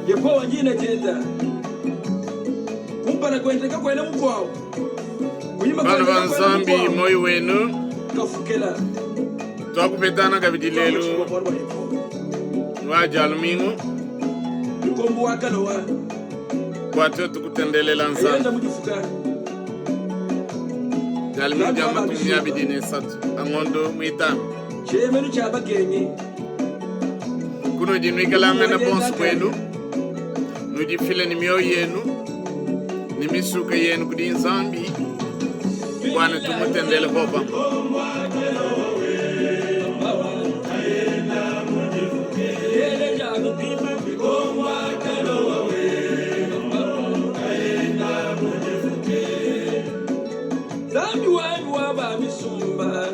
Yehowa ndina dienda. Kumpala kuende kakuena mukuabu. Kunyima Bana kuende ba kakuena Nzambi, mukuabu. moyo wenu Kafukela. twakupetana kabidi lelu Bualu bua Yehowa. wa dia lumingu Lukombo wa kalowa. bua tuetu kutendelela Nzambi. Ayenda mu difuka. Dia lumingu dia makumi abidi ne esatu a ngondo muitanu. Tshieyemenu tshia bakengi. Kunudi nuikalangana bonso buenu, nudifile ne mioyo yenu ne misuka yenu kudi Nzambi bua ne tumutendele popamue. Nzambi wanyi wa ba misumba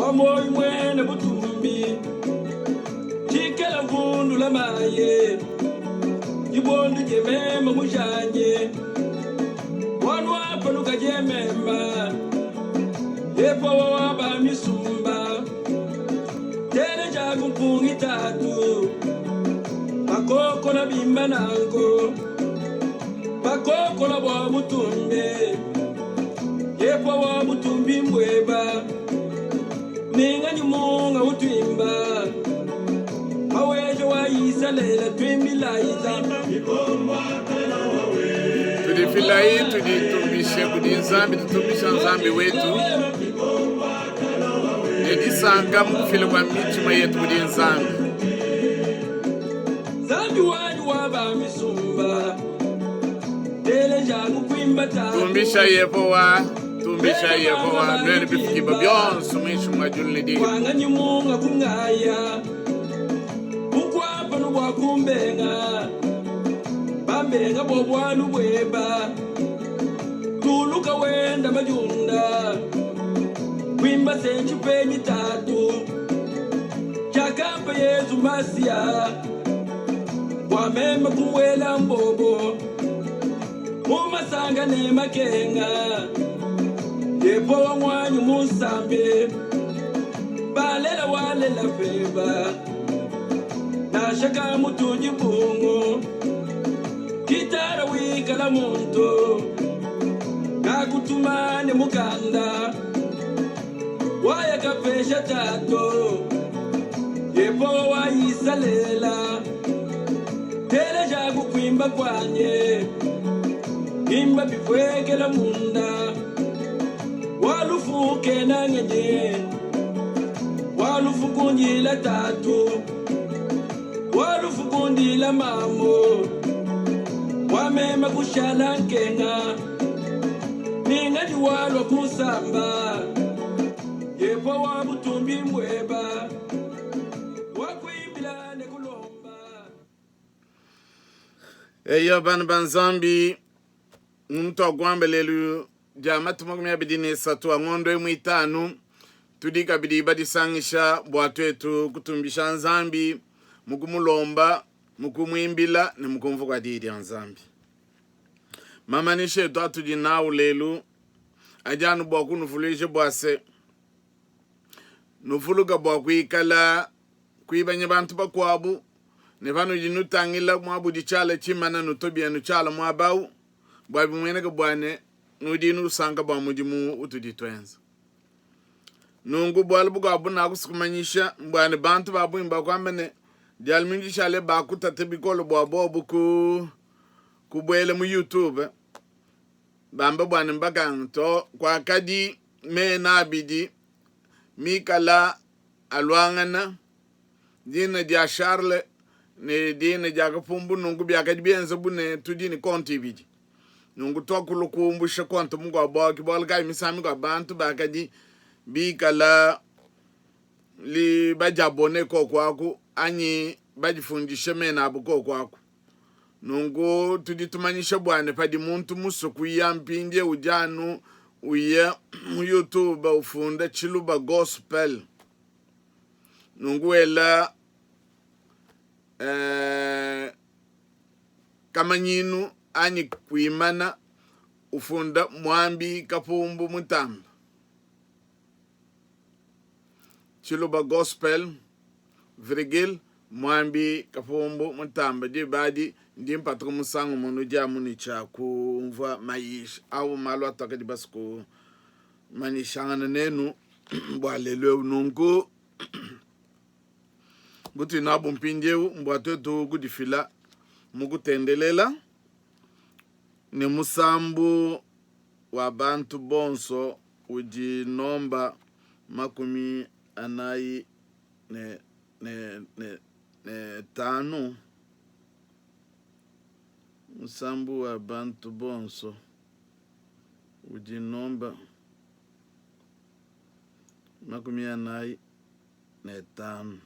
wa moyo mwene butumbi cikela mvundula maye dibondu jemema mujanye wanwapaluka jemema yepowa wa ba misumba tele jaku mpungi tatu bakokola bimba nanko bakokola bwa butumbi yepowa wa butumbi mbweba ninga munga utwimba mawejo wa Isalela twimbilayiza Tudifilayi, tuditumbishe kudi Nzambi, tutumbisha Nzambi wetu ne disanka mu kufila kua mitshima yetu kudi Nzambi. Nzambi wanyi wa ba misumba teleja kukwimba tatu Tumbisha Yehowa, tumbisha Yehowa, nuenu bifukibua bionso muinshi mua diulu ne diba. Wanganyi munga kungaya bukwapanu bwa kumbenga bambenga bo bwalu bweba tuluka wenda majunda kwimba senchipenyi tatu chakampa Yesu Masiya wamema kuwela mbobo mumasanga ne makenga yepowa mwanyu musambe balela walela feba nashaka mutuji bungu kitara wikala muntu ngakutumane mukanda waya kapesha tato yepowa wayisalela teleja kukwimba kwanye imba bivwekela munda walufuke nangenye walufukundila tatu walufukundila mamo wamema kushala nkenga ningadi walwa kusamba yepo wa butumbi mbweba wakwimbila ne kulomba. Eyo bana ba Nzambi, muntu akuamba lelu dia matu 23 a ngondo muitanu tudi kabidi badisangisha bua tuetu kutumbisha Nzambi mu kumulomba, mu kumuimbila ne mu kumvua kua diyi dia Nzambi. Mamanyisha etu atudi nawu lelu adi anu bua kunuvuluija bua se, nuvuluka bua kuikala kuibanya bantu bakuabu, ne panudi nutangila muabudi tshiala tshimana nutue bienu tshiala muaba au, bua bimueneke bua ne nudi nusanka bua mudimu utudi tuenza. Nunku bualu bukuabu nakusa kumanyisha mbua ne bantu ba bungi bakuamba ne Dia Lumingu dishale bakutata bikole bua bobu ku kubuela mu YouTube bamba bua ne mbakanga to kuakadi mena abidi mikala aluangana dina dia Charles ne dina dia Kapumbu nunku biakadi bienza bu ne tudi ne konti ibidi nunku tuakulu kumbusha konti mukuabu au ke bualu kayi misangu mikuabu bantu bakadi bikala li badiabone koku aku anyi badifundishe mena abu koku aku nunku tudi tumanyisha bua ne padi muntu musue kuya mpindieu udi anu uya mu YouTube ufunda Tshiluba Gospel nunku wela eh, kamanyinu anyi kuimana ufunda Muambi Kapumbu Mutamba Tshiluba Gospel virgule. Muambi Kapumbu Mutamba diba adi ndi mpatuka musangu umue nudi amu ne tshia kumvua mayisha au malu atuakadi basue kumanyishangana nenu bua lelu eu. Nunku butudi nabu mpindieu mbua tuetu kudifila mu kutendelela ne musambu wa bantu bonso udi nomba 45, musambu wa bantu bonso udi nomba 45.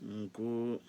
Nunku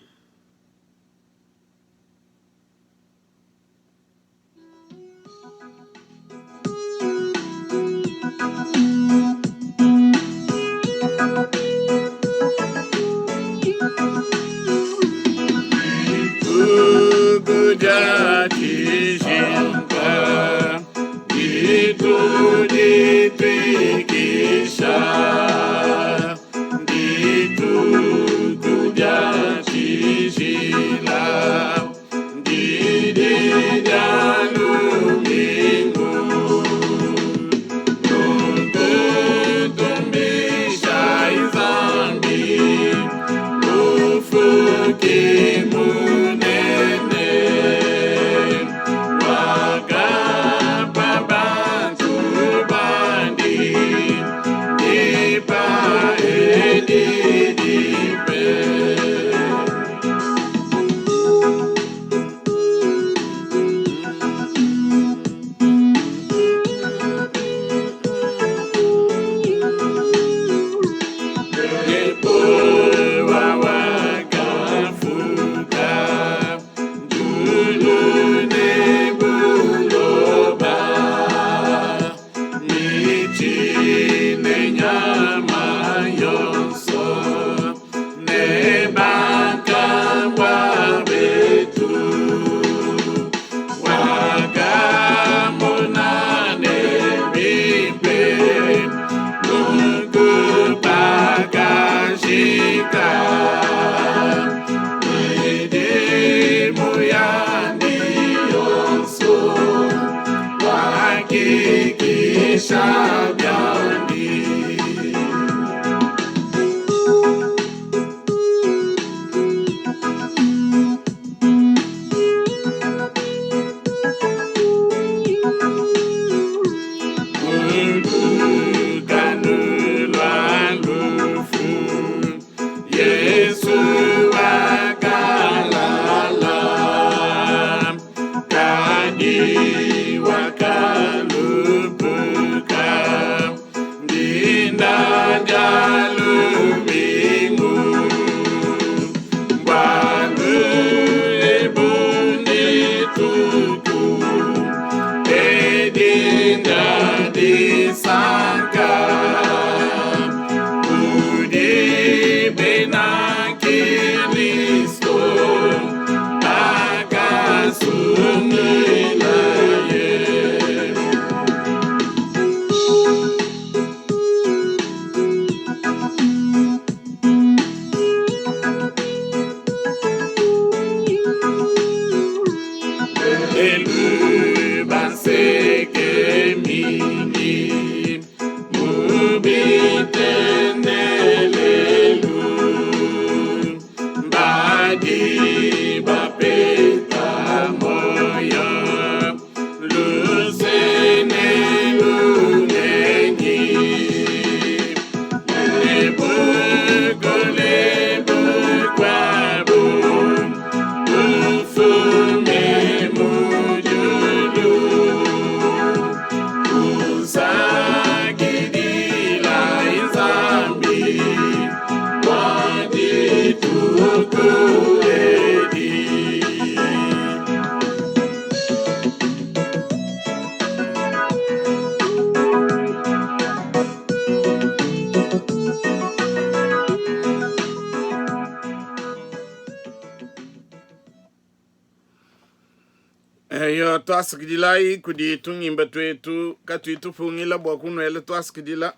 Eyo, tuasakidilayi kudi tungimba tuetu katuyi tupungila bua kunuela tuasakidila.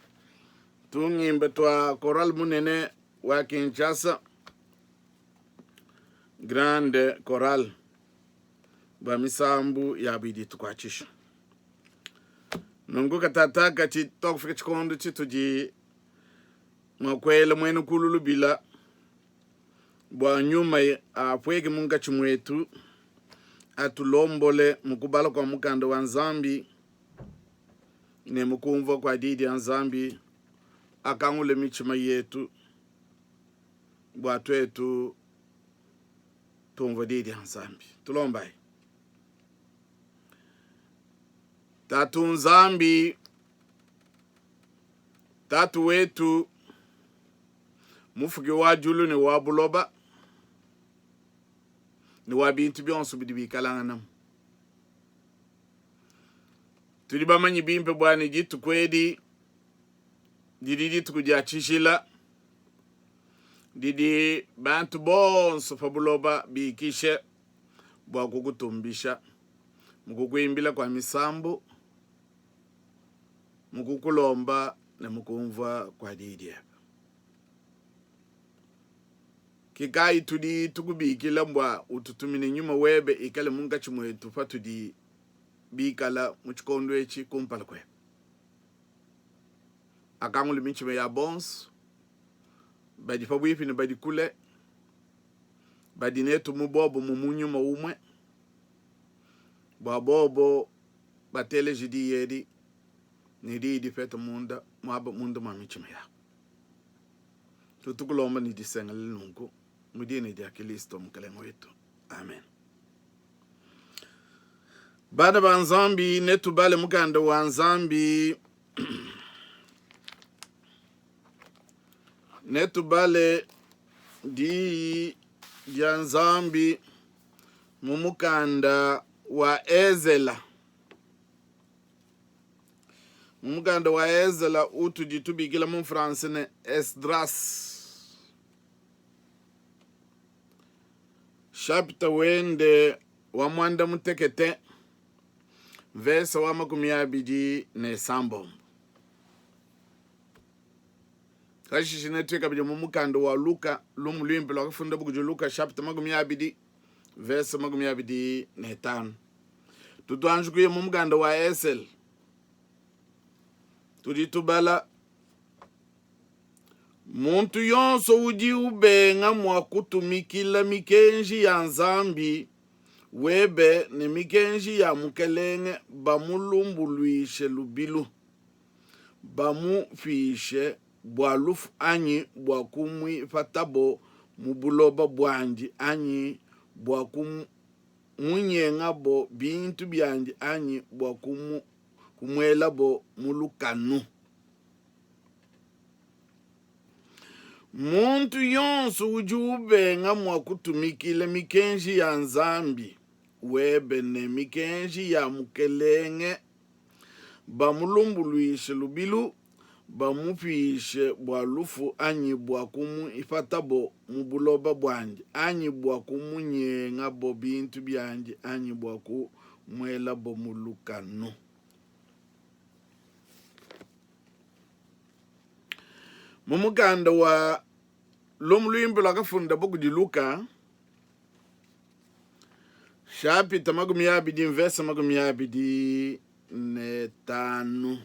Tungimba tua Chorale munene wa Kinshasa, Grande Chorale, bua misambu yabu idi itukuatshisha. Nunku katataka tuakufika tshikondo tshitudi mua kuela muena kulu lubila bua nyuma apueke munkatshi muetu, atulombole mu kubala kua mukanda wa Nzambi ne mu kumvua kua Diyi dia Nzambi, akangule mitshima yetu bua tuetu tumvue Diyi dia Nzambi. Tulombayi. Tatu Nzambi, Tatu wetu, Mufuki wa diulu ne wa buloba ne wa bintu bionso bidi bikalanganamu. Tudi bamanye bimpe bua ne dituku edi didi dituku dia tshijila didi bantu bonso pa buloba bikishe bua kukutumbisha mu kukuimbila kua misambu, mu kukulomba ne mu kumvua kua diyi diebe. Ke kayi tudi tukubikila bua ututumine nyuma webe ikale munkatshi muetu patudi bikala mu tshikondo etshi kumpala kuebe. Akangule mitshima ya bonso badi pabuipi ne badi kule, badi netu mu buobumue mu nyuma umue, bua bobo bateleje diyi edi ne diyi dipete munda muaba munda mua mitshima yabo. Tudi tukulomba ne disengelela nunku mu dina dia Kilisto Mukelenge wetu. Amen. Bana ba Nzambi, netubale mukanda wa Nzambi netubale diyi dia Nzambi mu mukanda wa Ezela. Mu mukanda wa Ezela utudi tubikila mu français ne Esdras, chapitre wende wa muanda mutekete mvese wa 26. Pashishe netuye kabidi mu mukanda wa Luka, lumu luimpe luakafundabu kudi Luka, chapitre 20 verse 25. Tutuanji kuya mu mukanda wa Esele, tudi tubala muntu yonso udi ubenga mua kutumikila mikenji ya Nzambi webe ne mikenji ya mukelenge bamulumbuluishe lubilu, bamupishe bua lufu anyi bua kumuipatabo mu buloba buandi anyi bua kumunyengabo bintu biandi anyi bua kumuelabo mu lukanu. Muntu yonso udi ubenga mua kutumikila mikenji ya Nzambi webe ne mikenji ya mukelenge bamulumbuluishe lubilu, bamupishe bua lufu anyi bua kumuipatabo mu buloba buandi anyi bua kumunyengabo bintu biandi anyi bua kumuelabo mu lukanu. Mu mukanda wa Lumu Luimpe luakafundabo kudi Luka, shapita 20 mvese 25,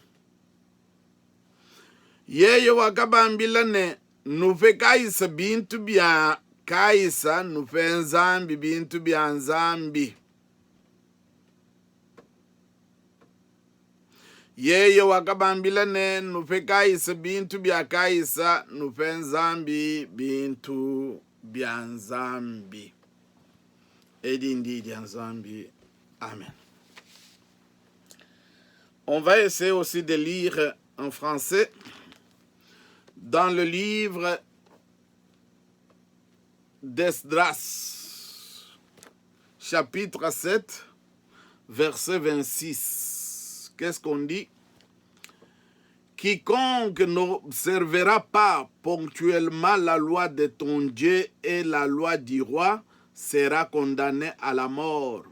yeye wakabambila ne, Nupe Kaisa bintu bia Kaisa, nupe Nzambi bintu bia Nzambi. Yeye wakabambila ne, Nupe Kaisa bintu bia Kaisa, nupe Nzambi bintu bia Nzambi. Edi ndi dia Nzambi. Amen. On va essayer aussi de lire en français dans le livre d'Esdras, chapitre 7, verset 26. Qu'est-ce qu'on dit? Quiconque n'observera pas ponctuellement la loi de ton Dieu et la loi du roi sera condamné à la mort,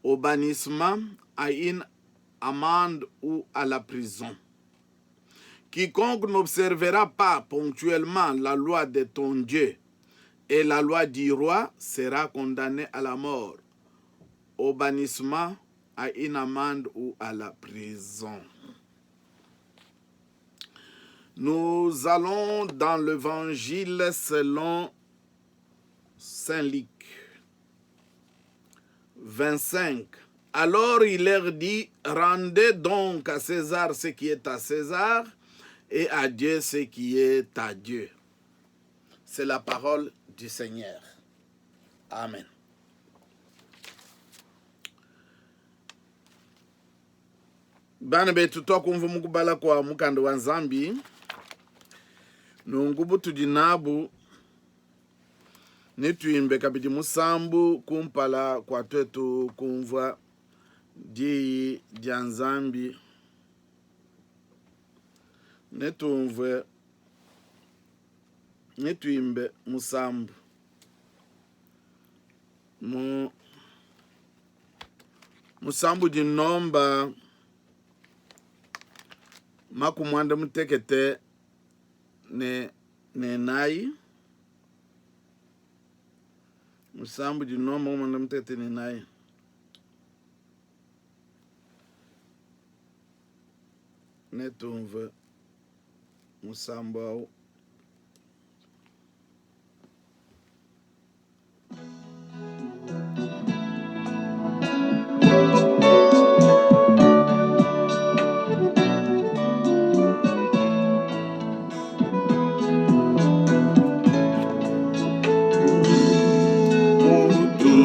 au bannissement, à une amende ou à la prison. Quiconque n'observera pas ponctuellement la loi de ton Dieu et la loi du roi sera condamné à la mort, au bannissement, à une amende ou à la prison. Nous allons dans l'évangile selon Saint Luc 25. Alors il leur dit, rendez donc à César ce qui est à César et à Dieu ce qui est à Dieu. C'est la parole du Seigneur. Amen. Bana betu tuakumvua mu kubala kua mukanda wa Nzambi, nunku butudi nabu netuimbe kabidi musambu kumpala kua tuetu kumvua diyi dia Nzambi. Netumvue, netuimbe musambu mu musambu udi nomba makumi muanda mutekete ne nenayi musambu udi nomba muanda mutekete ne nayi netumvue musambu au.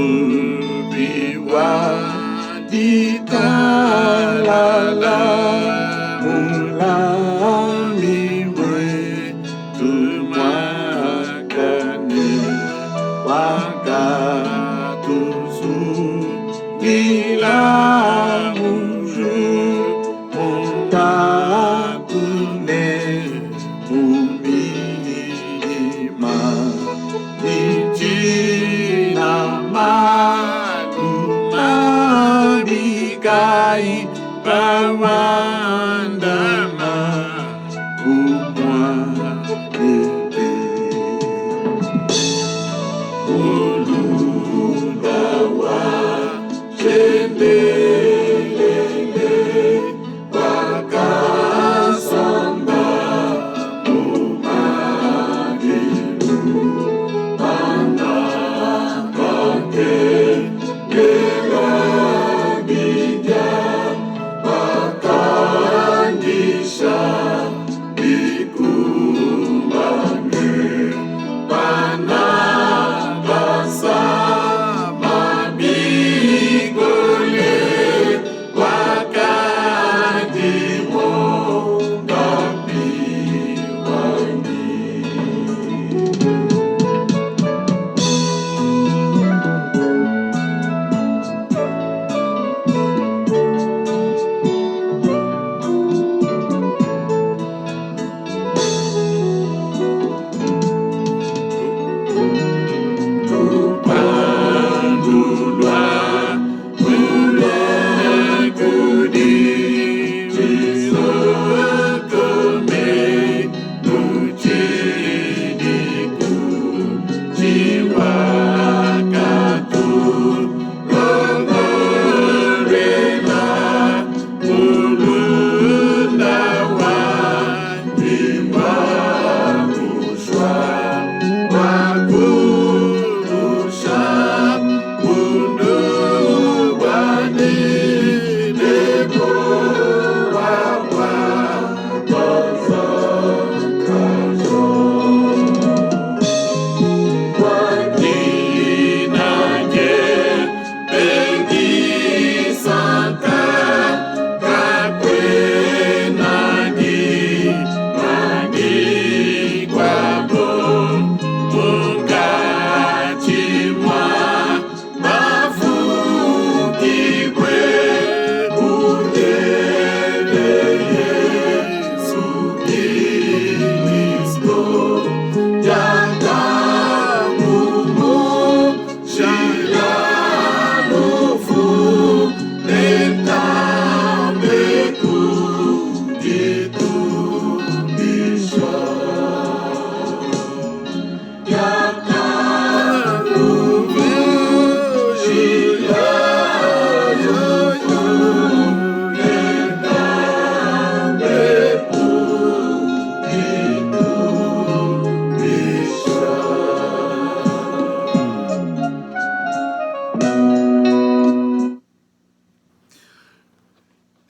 Mutubi wa ditalala mulami wetu.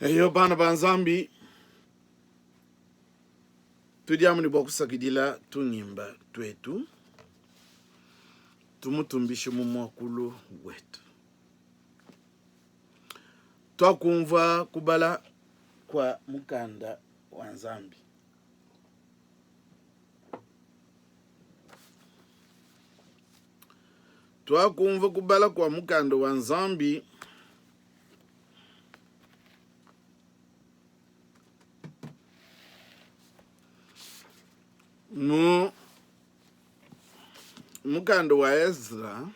Eyo bana ba Nzambi, tudi amu ne bua kusakidila tungimba tuetu, tumutumbishe mu muakulu wetu. Tuakumvua kubala kua mukanda wa Nzambi. Tuakumvua kubala kua mukanda wa Nzambi. Mu mukanda wa Ezra,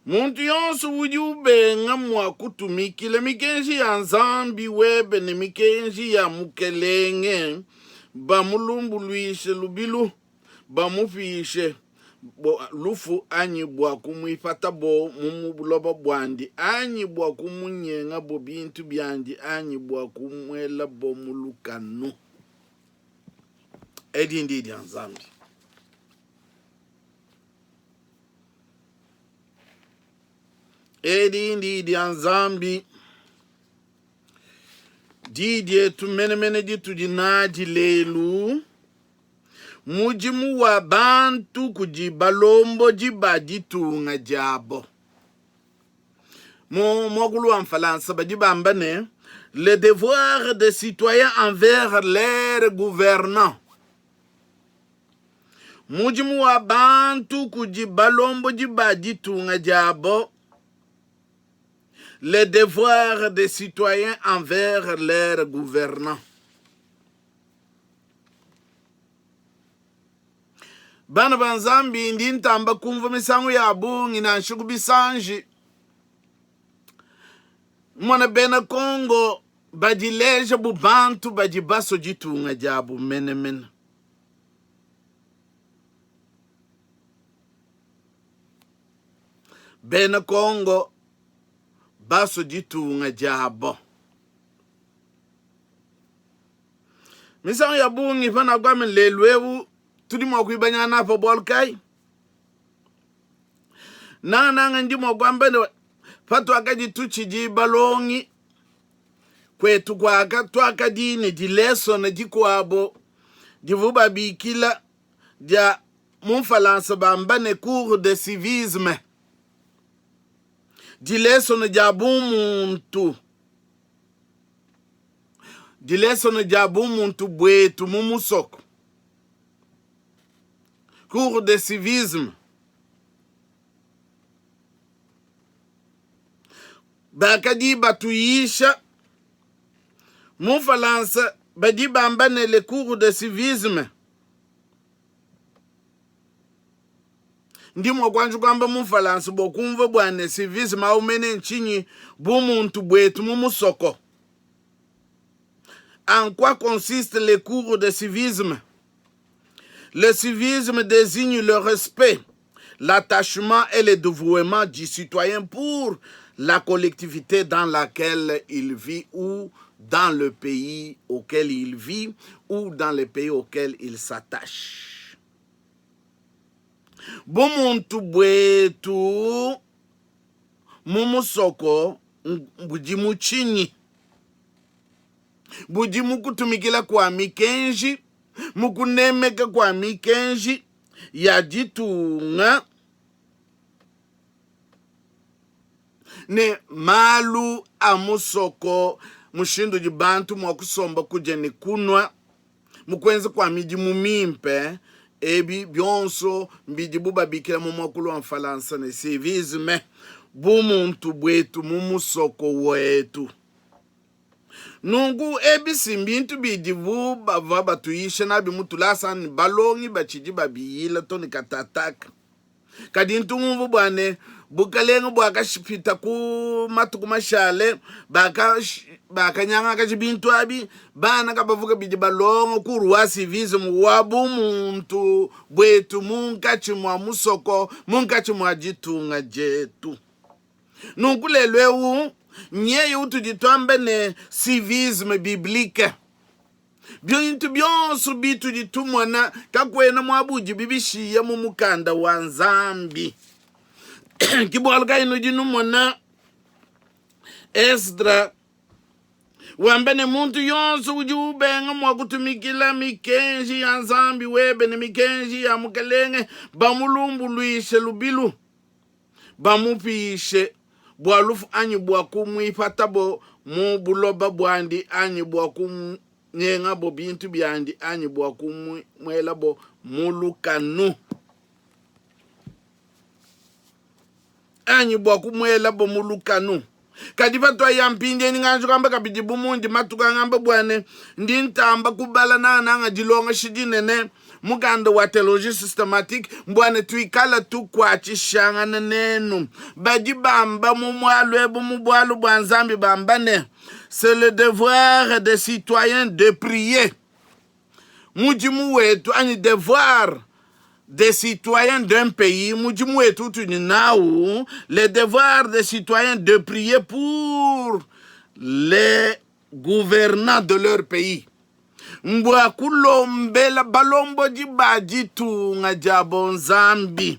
muntu yonso udi ubenga mua kutumikila mikenji ya Nzambi webe ne mikenji ya mukelenge, bamulumbuluishe lubilu, bamupishe lufu anyi bua kumuipatabo mu buloba buandi anyi bua kumunyengabo bintu biandi anyi bua kumuelabo mu lukanu. Edi ndi dia Nzambi. Edi ndi dia Nzambi. Di dietu menemene ditudi nadi lelu, mudimu wa bantu kudi balombodi ba ditunga diabo. Mu muakulu wa Mfalansa badi bamba ne, le devoir des citoyens envers leurs gouvernants. Mudimu wa bantu kudi balombodi ba ditunga diabo, le devoir des citoyens envers leurs gouvernants. Bana ba Nzambi, ndi ntamba kumvua misangu ya bungi nansha ku bisanji mmona bena Kongo badileja bu bantu badi basue ditunga diabu menemene. Bena Kongo basue ditunga diabo. Misangu ya bungi panakuame lelu eu tudi mua kuibanyana apa bualu kayi? Nangananga ndi mua kuamba ne patuakadi tutshidi balongi kwetu kuaka tuakadi ne dilesona dikuabo divu babikila dia mu Mfalansa bamba ne cours de civisme, dilesona dia bumuntu. Dilesono dia bumuntu buetu mu musoko, cours de civisme. Bakadi batuyisha mu Mfalansa badi bamba ne le cours de civisme. Ndi mua kuanji kuamba mu Mfalansa bua kumvua bua ne civisme au mene ntshinyi, bumuntu buetu mu musoko. En quoi consiste les cours de civisme? Le civisme désigne le respect, l'attachement et le dévouement du citoyen pour la collectivité dans laquelle il vit ou dans le pays auquel il vit ou dans le pays auquel il s'attache. Bumuntu buetu mu musoko budi mu tshinyi? Budi mu kutumikila kua mikenji, mu kunemeka kua mikenji ya ditunga ne malu a musoko, mushindu udi bantu mua kusomba, kudia ne kunua, mu kuenza kua midimu mimpe. Ebi bionso mbidibu babikila mu muakulu wa Mfalansa ne, civisme, bumuntu buetu mu musoko wetu. Nunku ebi si mbintu bidibu bavua batuyisha nabi mu tulasa ne balongi batshidi babiyila to ne katataka. Kadi ntu ngumvua bua ne, bukalenge buakashipita ku matuku mashale, bakanyangakaja bintu abi, bana kabavua kabidi balonga ku roi civisme wa bumuntu buetu munkatshi mua musoko, munkatshi mua ditunga dietu. Nunku lelu eu nyeye utudi tuamba ne civisme biblique. Bintu bionso bitudi tumona kakuena muaba udibi bishiya mu mukanda wa Nzambi. Ke bualu kayi nudi numona Esdra wamba ne, muntu yonso udi ubenga mua kutumikila mikenji ya Nzambi webe ne mikenji ya mukelenge bamulumbuluishe lubilu, bamupishe bua lufu anyi bua kumuipatabo mu buloba buandi anyi bua kunyengabo bintu biandi anyi bua kumuelabo mu lukanu anyi bua kumuelabo mu lukanu. Kadi patuaya mpindieu nganji kuamba kabidi bu mundi matuku angamba bua ne ndi ntamba kubala nangananga dilongesha dinene mukanda wa Theologie systematique mbua ne tuikala tukuatshishangana nenu. Badi bamba mu mualu ebu mu bualu bua Nzambi bamba ne c'est le devoir des citoyens de prier mudimu wetu anyi devoir des citoyens d'un pays mudimu wetu utudi nawu le devoir des citoyens de prier pour les gouvernants de leur pays mbua kulombela balombodi ba ditunga diabo Nzambi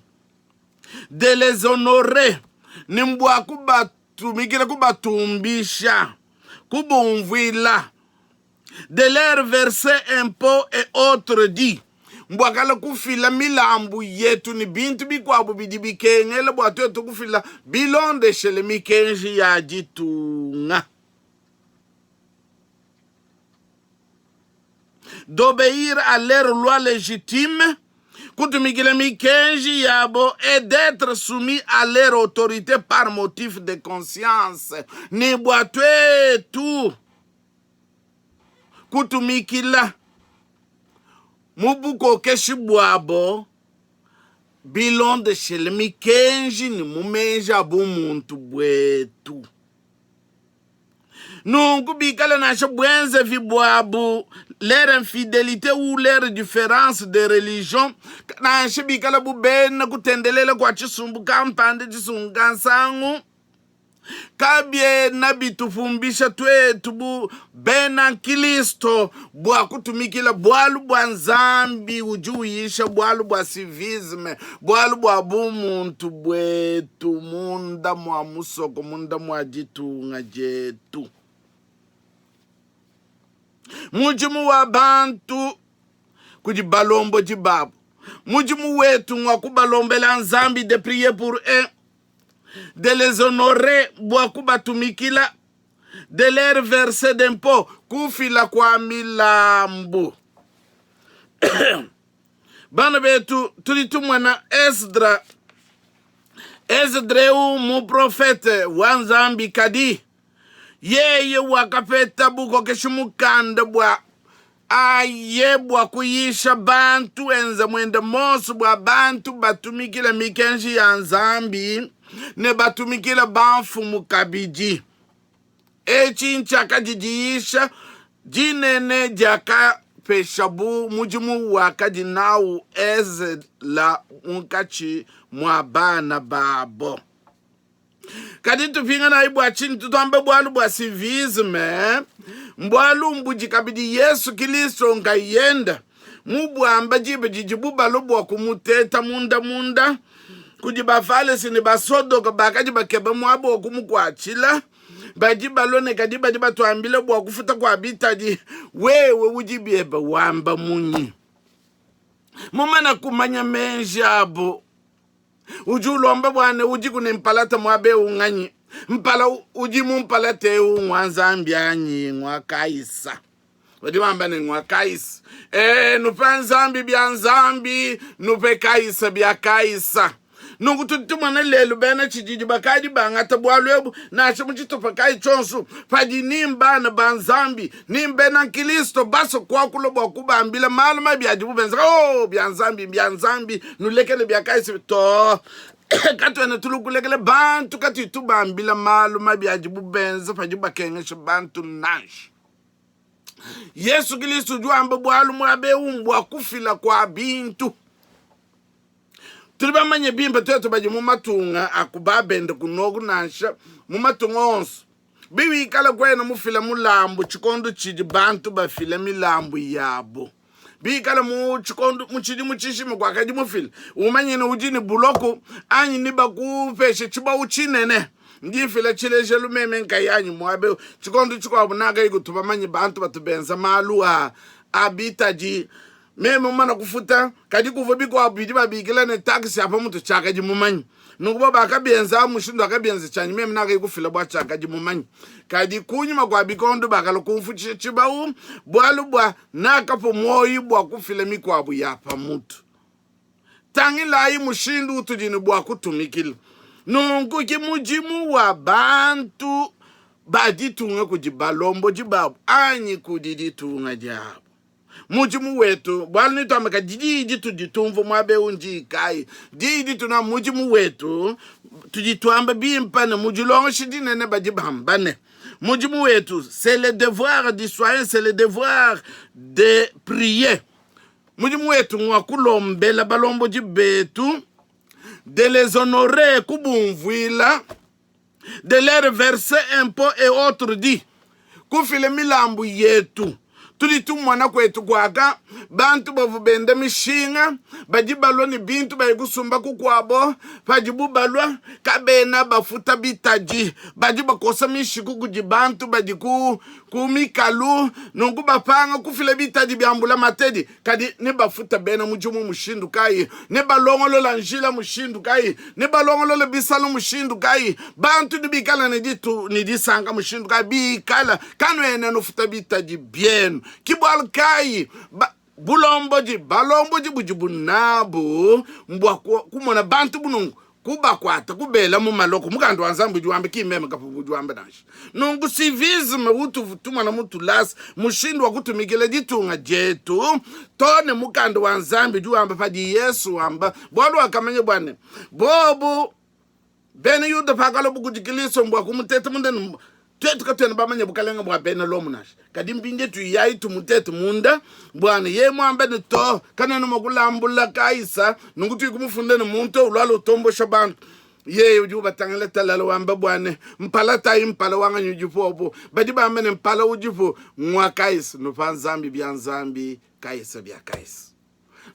de les honorer ne mbua kubatumikila kubatumbisha kubumvuila de leur verser impot et autres dit mbua kala kufila milambu yetu ne bintu bikuabu bidi bikengela bua tuetu kufila bilondeshele mikenji ya ditunga. D'obeir à leur loi légitime, kutumikila mikenji yabo et d'etre soumis à leur autorité par motif de conscience, ne bua tuetu kutumikila mu bukokeshi buabo bilondeshele mikenji ne mu meji a bumuntu buetu. Nunku bikale nansha buenzevi buabu, leur infidelite ou leur difference de religion, nansha bikale bu bena kutendelela kua tshisumbu kampanda, tshisumbu kansangu, Kabiena bitupumbisha tuetu bu bena nkristo bua kutumikila bualu bua Nzambi udi uyisha bualu bua civisme, bualu bua bumuntu buetu munda mua musoko, munda mua ditunga dietu. Mudimu wa bantu kudi balombodi babu. Mudimu wetu ngua kubalombela Nzambi, de prier pour eux de les honorer bua kubatumikila, de leur verser d'impôts, kufila kua milambu. Bana betu, tudi tumona Esdra. Esdra eu muprofete wa Nzambi, kadi yeye wakapeta bukokeshi mukanda bua aye bua kuyisha bantu, enza muende monso bua bantu batumikile mikenji ya Nzambi ne batumikile bamfumu kabidi. Etshi ntshiakadi diyisha dinene diakapeshabu mudimu wakadi nawu Ezela munkatshi mua bana babo. Kadi tupinganayi bua tshinyi tutuambe bualu bua civisme? Mbualu mbudi kabidi Yesu Kilisto nkayenda mubuamba diba didibu balua bua kumuteta munda munda kudi Bafalese ne Basodoka bakadi bakeba muaba wa kumukuatshila. Badi balua ne kadi badi batuambila bua kufuta kua bitadi. Wewe udi biebe wamba munyi? Mumana kumanya meji abu, Udi ulomba bua ne udiku ne mpalata muaba eu nganyi? Mpala udi mu mpalata eu ngua Nzambi anyi ngua Kaisa? Badi bamba ne ngua Kaisa. E, nupe Nzambi bia Nzambi, nupe Kaisa bia Kaisa. Nunku tudi tumona lelu bena tshididi bakadi bangata bualu ebu nansha mu tshitupa kayi tshionso, padi ni mbana ba Nzambi ni mbena nkristo basue kuakula bua kubambila malu mabi adibu benza. Oh, bia Nzambi mbia Nzambi, nulekele bia Kaisa to. Katuena tulukulekele bantu katuyi tubambila malu mabi adibu benza padibu bakengesha bantu nansha. Yesu Kristo udi wamba bualu muaba eu mbua kufila kua bintu. Tudi bamanye bimpe tuetu badi mu matunga a ku babende kunoku nansha mu matunga onso, biwikala kuena mufila mulambu tshikondo tshidi bantu bafila milambu yabu, bikala mu tshikondo mu tshidimu tshijima kuakadi mufila, umanye ne udi ne buloko anyi ne bakupeshe tshibawu tshinene. Ndi mfila tshilejelu meme nkayanyi muaba eu. Tshikondo tshikuabu nakayi kutu bamanye bantu batu benza malu a a bitadi Meme mumane kufuta, kadi kuvua bikuabu bidi babikila ne taksi ya pa mutu, tshiakadi mumanye. Nunku bo bakabienza mushindu wakabienza tshianyi meme nakayi kufila bua tshiakadi mumanye. Kadi kunyima kua bikondo bakalua kumfutshisha tshibawu bualu bua nakapua muoyo bua kufila mikuabu ya pa mutu. Tangilayi mushindu utudi ne bua kutumikila. Nunku ki mudimu wa bantu ba ditunga kudi balombodi babu anyi kudi ditunga diabu. Mudimu wetu, bualu netuambe kadi diyi ditudi tumvua muaba eu ndiyi kayi? Diyi dituna mudimu wetu, tudi tuamba bimpe ne mu dilongesha dinene badi bamba ne, mudimu wetu c'est le devoir du citoyen, c'est le devoir de prier. Mudimu wetu ngua kulombela balombodi betu, de les honorer, kubumvuila, de leur verser impot et autres dit kufila milambu yetu. Tudi tumona kuetu kuaka bantu bavua benda mishinga badi balua ne bintu baye kusumba kukuabo. Padibu balua kabena bafuta bitadi, badi bakosa mishiku kudi bantu badi ku, ku mikalu, nunku bapanga kufila bitadi bia mbulamatedi. Kadi nebafuta bena mudimu mushindu kayi? Nebalongolola njila mushindu kayi? Nebalongolola bisalu mushindu kayi? Bantu nebikala ne ditu ne disanka mushindu kayi bikala kanuena nufuta bitadi bienu? Ki bualu kayi ba, bulombodi balombodi budibu nabu mbua kumona bantu bu nunku kubakuata kubela mu maloko. Mukanda wa Nzambi udi wamba, ki meme kapu udi wamba nansha. Nunku civisme utu tumona mu tulasa, mushindu wa kutumikila ditunga dietu to ne mukanda wa Nzambi udi wamba padi Yesu wamba, bualu wakamanya bua ne bobu bena Yuda pakalua kudi Kristo mbua kumuteta munda ne tuetu katuena bamanye bukalenge bua bena Lomo nansha. Kadi mpindie tuyayi tumutete munda bua ne yeye muambe ne to kanuena mua kulambula Kaisa, nunku tuyi kumufunda ne muntu eu ulualua utombosha bantu. Yeye udi ubatangila talala wamba bua ne mpala tayi mpala wanganyi udipu obu badi bamba ne mpala udipu ngua Kaisa, nupa Nzambi bia Nzambi, Kaisa bia Kaisa.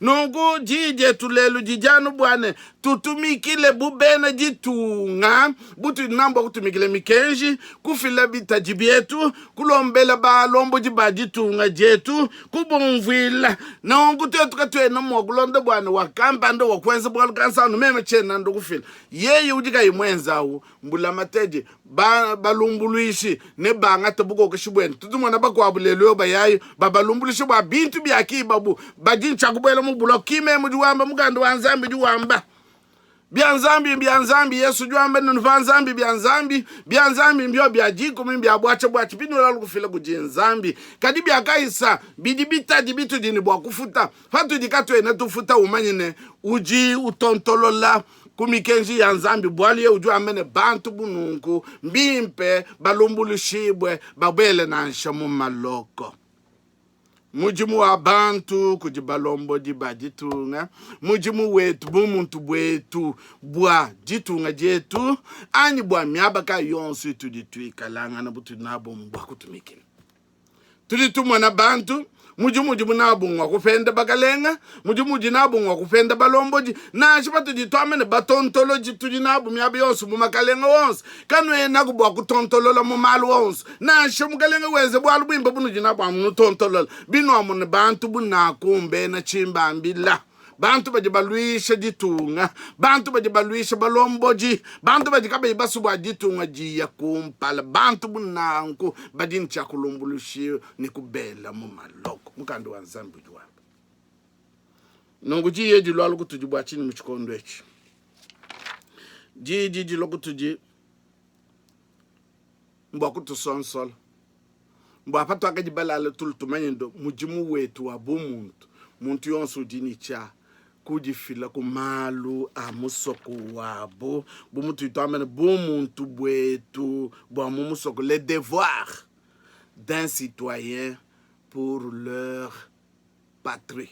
Nunku diyi dietu lelu didi anu bua ne tutumikile bu bena ditunga butudi nabu bua kutumikila mikenji, kufila bitadi bietu, kulombela balombodi ba ditunga dietu, kubumvuila. Nunku tuetu katuena mua kulonda bua ne wa kampanda wa kuenza bualu kansanga, meme tshiena ndu kufila. Yeye udi kayi muenzawu mbulamatadi, ba balumbuluishi nebangate bukokeshi buende. Tudi tumona bakuabu lelu eu bayayi babalumbuluisha bua bintu biakibabu, badi ntshia kubuela mu buloko. Ki meme udi wamba, mukanda wa Nzambi udi wamba. Bia Nzambi mbia Nzambi. Yesu udi wamba ne, nupa Nzambi bia Nzambi. Bia Nzambi mbio bia dikumi, mbia buatshia buatshia binualalu kufila kudi Nzambi. Kadi bia Kaisa bidi bitadi bitudi ne bua kufuta. Patudi katuena tufuta, umanye ne, udi utontolola ku mikenji ya Nzambi, bualu yeye udi wamba ne, bantu bu nunku mbimpe balumbuluishibue, babuele nansha mu maloko. Mudimu wa bantu kudi balombodi ba ditunga, mudimu wetu, bumuntu buetu bua ditunga dietu anyi bua miaba kayi yonso itudi tuikalangana, butudi nabu mbua kutumikila. Tudi tumona bantu mudimu udibu nabu ngua kupenda bakalenga, mudimu udi nabu ngua kupenda balombodi. Nansha patudi tuamba ne batontolodi tudi nabu miaba yonso mu makalenga onso, kanuenaku bua kutontolola mu malu onso. Nansha mukalenge wenze bualu buimpe bunudi nabu amu nutontolola, binuamona bantu bu naku mbena tshimbambila. Bantu badi baluisha ditunga, bantu badi baluisha balombodi, bantu badi kabayi basue bua ditunga diya kumpala, bantu bu nanku badi ne tshia kulumbuluishiwa ne kubela mu maloko. Mukanda wa Nzambi udi wamba nunku. Diyi edi lualu kutudi bua tshinyi mu tshikondo etshi? Diyi didi dilua kutudi mbua kutusonsola, mbua patuakadi balale tulu tumanye ndo mudimu wetu wa bumuntu. Muntu yonso udi ne tshia kudifila ku malu a musoko wabu, bu mutudi tuamba ne bumuntu buetu bua mu musoko, les devoirs d'un citoyen pour leur patrie.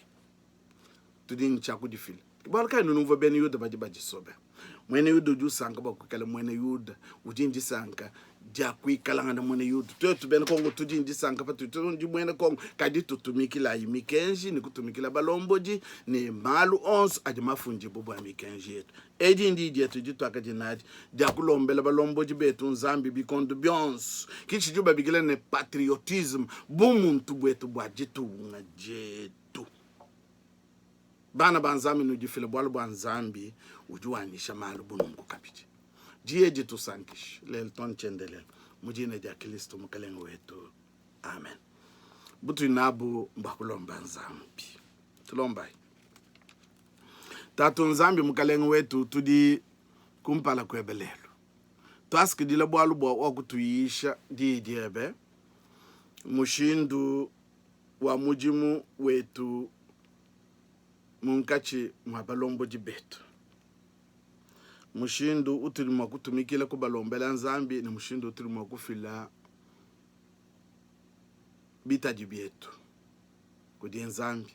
Tudi ne tshia kudifila. Ke bualu kayi nunumvua bena Yuda badi badisobe. Muena Yuda udi usanka bua kuikala muena Yuda, udi ne disanka dia kuikalangana muena Yuda. Tuetu bena Kongo tudi ne disanka patudi tudi muena Kongo, kadi tutumikilayi mikenji ne kutumikila balombodi ne malu onso adi mafundibue bua mikenji yetu. Edi ndiyi dietu dituakadi nadi dia kulombela balombodi betu Nzambi bikondo bionso. Ke tshidibu babikila ne patriotisme, bumuntu buetu bua ditunga dietu. Bana ba Nzambi, nudifile bualu bua Nzambi udi wanyisha malu bu nunku kabidi. Diye ditusankishe lelu too ne tshiendelele mu dina dia Kilisto Mukelenge wetu. Amen. Butudi nabu mbua kulomba Nzambi. Tulombayi. Tatu Nzambi Mukelenge wetu, tudi kumpala kuebe lelu. Tuasakidila bualu bua wakutuyisha diyi diebe, mushindu wa mudimu wetu munkatshi mua balombodi betu, mushindu utudi mua kutumikila kubalombela Nzambi ne mushindu utudi mua kufila bitadi bietu kudi Nzambi.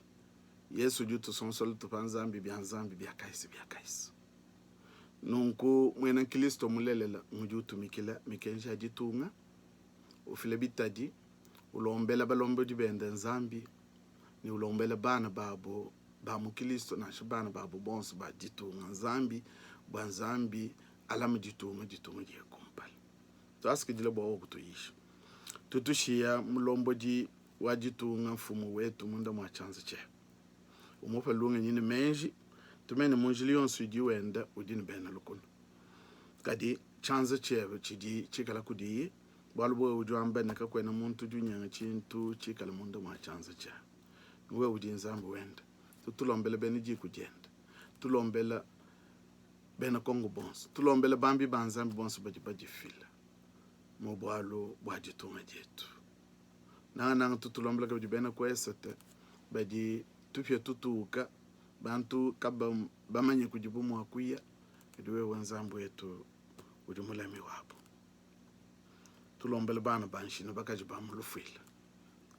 Yesu udi utusonsola tupa Nzambi bia Nzambi bia Kaisa bia Kaisa. Nunku muena Nkristo mulelela ngudi utumikila mikenji ya ditunga, ufila bitadi, ulombela balombodi bende Nzambi ne ulombela bana babo ba mu Kilisto nansha bana babo bonso ba ditunga Nzambi bua Nzambi alame ditunga, ditunga diye kumpala. Tuasakidila bua wewe kutuyisha. Tutushiya mulombodi wa ditunga mfumu wetu munda mua tshianza tshiebe. Umupe lungenyi ne meji, tumene mu njila yonso idi wenda udi ne bena lukuna. Kadi tshianza tshiebe tshidi tshikala kudiyi Bualu bua wewe udi wamba ne, Kakuena muntu udi unyenga tshintu tshikale munda mua tshianza tshianyi. Wewe udi Nzambi wende. Tutulombele bena diku diende, tulombela bena Kongo bonso, tulombele bambi ba Nzambi bonso badi badifila mu bualu bua ditunga dietu. Nangananga tutulombela kabidi bena ku esete badi tupia tutuka, bantu kaba bamanye kudibu mua kuya, kadi wewe Nzambi wetu udi mulami wabu. Tulombele bana ba nshi ne bakaji ba mu lufuila,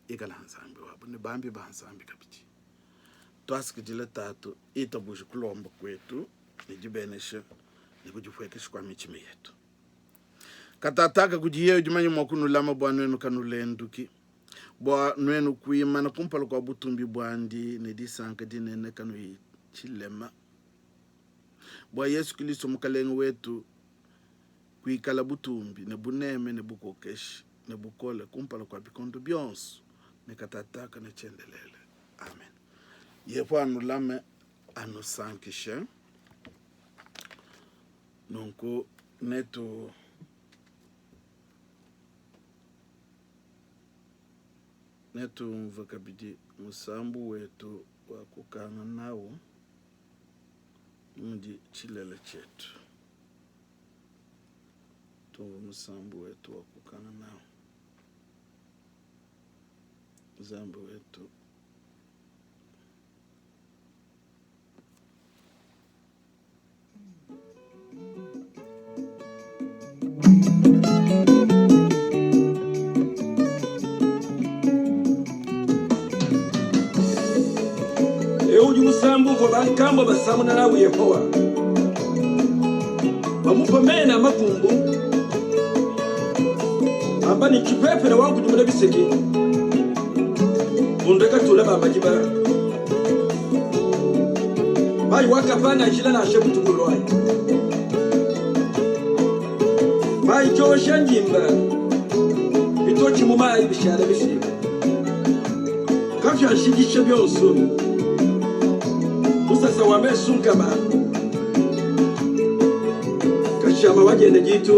ikala Nzambi wabu ne bambi ba Nzambi kabidi. Tuasakidila Tatu, itabuje kulomba kuetu ne dibenesha ne kudipuekesha kua mitshima yetu. Katataka kudi yeye udi manye mua kunulama bua nuenu kanulenduki, bua nuenu kuimana kumpala kua butumbi buandi ne disanka dinene kanuyi tshilema, bua Yesu Kilisto Mukelenge wetu kuikala butumbi ne buneme ne bukokeshi ne bukole kumpala kua bikondo bionso ne katataka ne tshiendelele. Amen. Yehowa anulame, anusankishe. Nunku netu netumvue kabidi musambu wetu wa kukanga nawu mudi tshilele tshietu. Tumvue musambu wetu wa kukanga nawu Nzambi wetu. Eu udi musambu uvua bankambua basamuna nawu Yehowa, bamupa mena a makumbu, amba ne, Tshipepele wankudimuna biseki, bunda katula ba madiba, mayi wakapanga njila nansha butuku luayi, mayi tshiosha ndimba, bitotshi mu mayi bishala bifika. Kapia nshikisha bionso, musasa wa mesu nkama, kashama wadienda ditu.